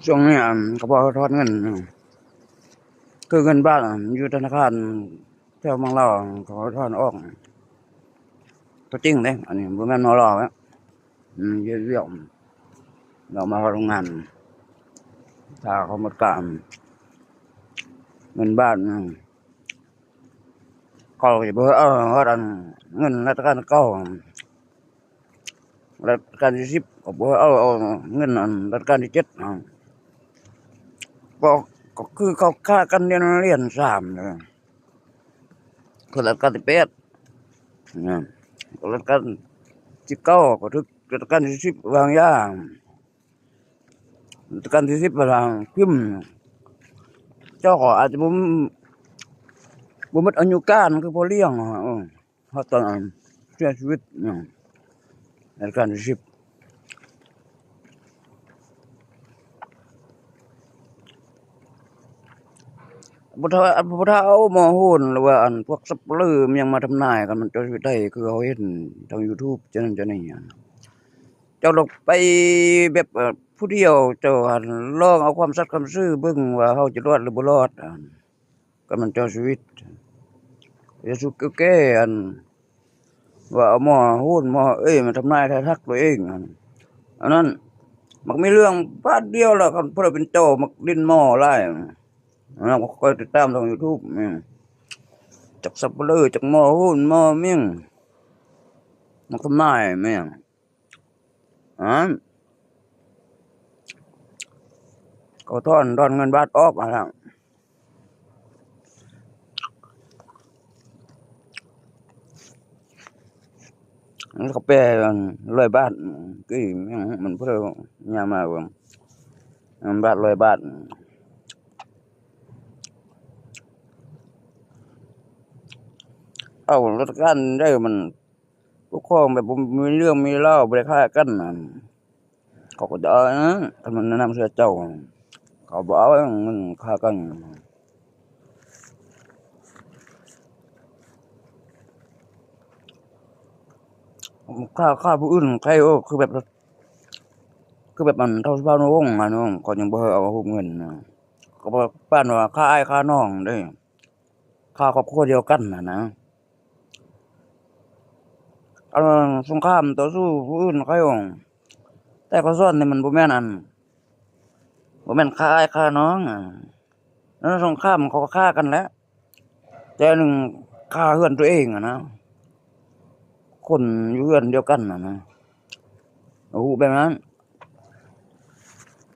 ຊ່ວງນີ້ ອັນ ເຂົາເຈົ້າຖອນເງິນ ຄືເງິນບາດ ອັນ ຢູ່ທະນາຄານແຖວເມືອງລາວ ເຂົາຖອນອອກ ຕົວຈິງເດ້ ອັນນີ້ບໍ່ແມ່ນໝໍຫຼອກເດ້. ອືມ ເຮັດວຽກ ລາວມາເຮັດໂຮງງານ ຖ້າເຂົາໝົດການ ເງິນບາດ ອືມ ເຂົາຊິບໍ່ເອົາຮອດ ອັນ ເງິນລາຊະການເກົ່າ ລາຊະການທີສິບ ເຂົາບໍ່ເອົາ ເອົາເງິນ ອັນ ລາຊະການທີເຈັດ ກໍ ກໍຄືເຂົາຄ້າກັນລຽນ ລຽນສາມເດີ ຄືລາຊະການທີແປດ ນະ ລາຊະການທີເກົ້າ ກໍຖືກລາຊະການທີສິບວາງຢາ ລາຊະການທີສິບ ເວລາພິມ ເຈົ້າກໍອາດຈະບໍ່ ບໍ່ໝົດອາຍຸການ ຄືພໍ່ລ້ຽງ ເອີ ຮອດຕອນອັນເສຍຊີວິດ ອືມ ລາຊະການທີສິບ ບໍ່ຖ້າ ບໍ່ຖ້າເອົາໝໍໂຫນ ຫຼືວ່າອັນພວກສັບປະເລີມະຫຍັງມາທຳນາຍກັນ ມັນຈະຊິໄດ້ຄືເຮົາເຫັນທາງຢູທູບ ຈັ່ງນັ້ນຈັ່ງນີ້ ເຈົ້າລອງໄປແບບ ເອີ ຜູ້ດຽວ ເຈົ້າຫັ້ນລອງເອົາຄວາມສັດຄວາມຊື່ເບິ່ງວ່າເຮົາຈະລອດຫຼືບໍ່ລອດ ອັນ ກຳລັງຕໍ່ຊີວິດ ຢ່າສູ່ແກ່ ອັນ ວ່າເອົາໝໍໂຫນ ໝໍເອີຍ ມາທຳນາຍທາຍທັກຕົວເອງ ອັນ ອັນນັ້ນມັກມີເລື່ອງບາດດຽວລະ ຄັນຜູ້ໃດເປັນເຈົ້າມັກຫຼິ້ນໝໍຫຼາຍ ອັນນັ້ນຂ້ອຍຕິດຕາມທາງຢູທູບ ແມ່ນ ຈັກສັບປະເລີ ຈັກໝໍໂຫນ ໝໍໝຽງ ມັກທຳນາຍແມ່ນ ອາ ເຂົາຖອນ ຖອນເງິນບາດອອກຫັ້ນລະ ມັນກໍແປ ອັນ ຮ້ອຍບາດ ກີ້ ມັນ ມັນເພິ່ນຍ່າງມາເບິ່ງ ເງິນບາດ ຮ້ອຍບາດ ເອົາ ລັດຖະການໃດມັນ ປົກຄອງແບບບໍ່ມີເລື່ອງມີລາວ ບໍ່ໄດ້ຂ້າກັນ ອັນ ເຂົາກໍຈະເອົາ ອັນນັ້ນ ຄັນມັນນຳເຊື່ອເຈົ້າ ເຂົາບໍ່ເອົາເງິນຂ້າກັນ ຂ້າ ຂ້າຜູ້ອື່ນໃຄ ໂອ້ ຄືແບບ ຄືແບບອັນເຖົ້າສຸພານຸວົງ ອັນນັ້ນ ເຂົາຍັງບໍ່ໃຫ້ເອົາຮູບເງິນນະ ກໍປານວ່າຂ້າອ້າຍຂ້ານ້ອງເດ້ ຂ້າຄອບຄົວດຽວກັນຫັ້ນນະ ອັນສົງຄາມຕໍ່ສູ້ຜູ້ອື່ນໃຄ ແຕ່ຂ້ອຍສອນນີ້ມັນບໍ່ແມ່ນ ອັນ ບໍ່ແມ່ນຂ້າອ້າຍຂ້ານ້ອງ ອັນສົງຄາມເຂົາກໍຂ້າກັນແຫຼະ ແຕ່ໜຶ່ງຂ້າເຮືອນຕົວເອງຫັ້ນນະ ຄົນຢູ່ເຮືອນດຽວກັນຫັ້ນນະ ຮູ້ແບບນັ້ນ